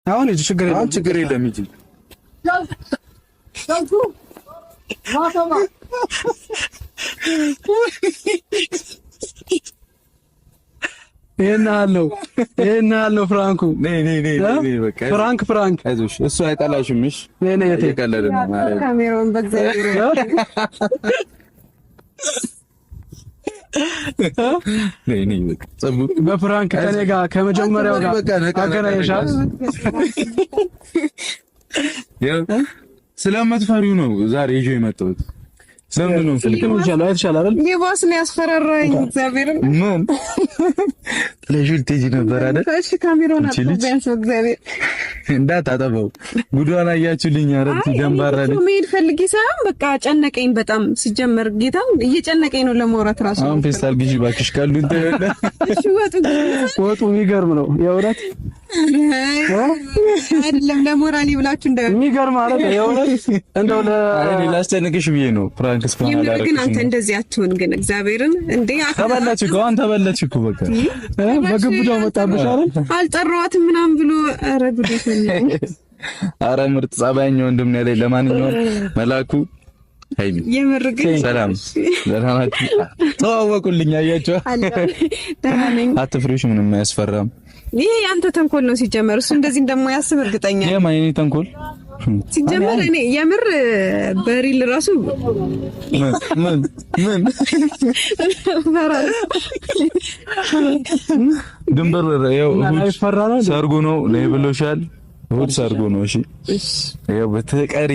አሁን ሂጂ፣ ችግር የለም፣ አሁን ችግር የለም ሂጂ። ይሄን ያህል ነው፣ ይሄን ያህል ነው ፍራንኩ። ነይ ነይ ነይ ነይ በቃ prank prank። አይዞሽ፣ እሱ አይጠላሽም። እሺ ነይ ነይ እህቴ። እየቀለደ ነው ማለት ነው። ካሜራውን በእግዚአብሔር ነይ ነይ በቃ ጽቡ በ prank ከኔ ጋር ከመጀመሪያው ጋር በቃ ነቃ ነቃ አገናኝሻል። ያው ስለምትፈሪው ነው ዛሬ ይዤው የመጣሁት። ለምንድን ነው የምፈልገው? ይሻላል አይተሻል አይደል? የባስ ነው ያስፈራራኝ። እግዚአብሔርን ምን ለጁል ትሄጂ ነበር አይደል? እሺ ካሜራውን አንቺ ልጅ። አጥፎ ቢያንስ በእግዚአብሔር እንዳታጠበው ጉዷን አያችሁልኝ። ኧረ ደንባራ ልጅ መሄድ ፈልጌ ሳይሆን በቃ ጨነቀኝ በጣም ሲጀመር፣ ጌታ እየጨነቀኝ ነው ለማውራት ራሱ። አሁን ፌስታል ግዢ እባክሽ። ቀልዱን ተይውና እሺ ወጡ ግን ወጡ የሚገርም ነው የእውነት አይደለም ለሞራሌ ብላችሁ እንዳይሆን። የሚገርም ማለት ነው የእውነት እንደው ለ አይ እኔ ላስጨንቅሽ ብዬ ነው prank እስካሁን የምር ግን አላደረግሽም። አንተ እንደዚህ አትሁን ግን እግዚአብሔርን እንዴ ተበላች እኮ አሁን ተበላች እኮ በቃ በግብዳው መጣብሽ አይደል? አልጠራኋትም ምናምን ብሎ ኧረ ጉዴ ፈላ። አረ ምርጥ ጸባይኛ ወንድም ነው ያለኝ። ለማንኛውም መላኩ ሀይሚ የምር ግን ሰላም ደህና ናችሁ? ተዋወቁልኝ። አያችሁ ደህና ነኝ። አትፍሪሽ፣ ምንም አያስፈራም። ይሄ ያንተ ተንኮል ነው ሲጀመር። እሱ እንደዚህ እንደማያስብ እርግጠኛ ነኝ። የማን የኔ ተንኮል? ሲጀመር እኔ የምር በሪል ራሱ ምን ምን ምን ድንበር ያው እሑድ አይፈራ ነው ሰርጉ ነው ነይ ብሎሻል። እሑድ ሰርጉ ነው። እሺ ያው በተቀሪ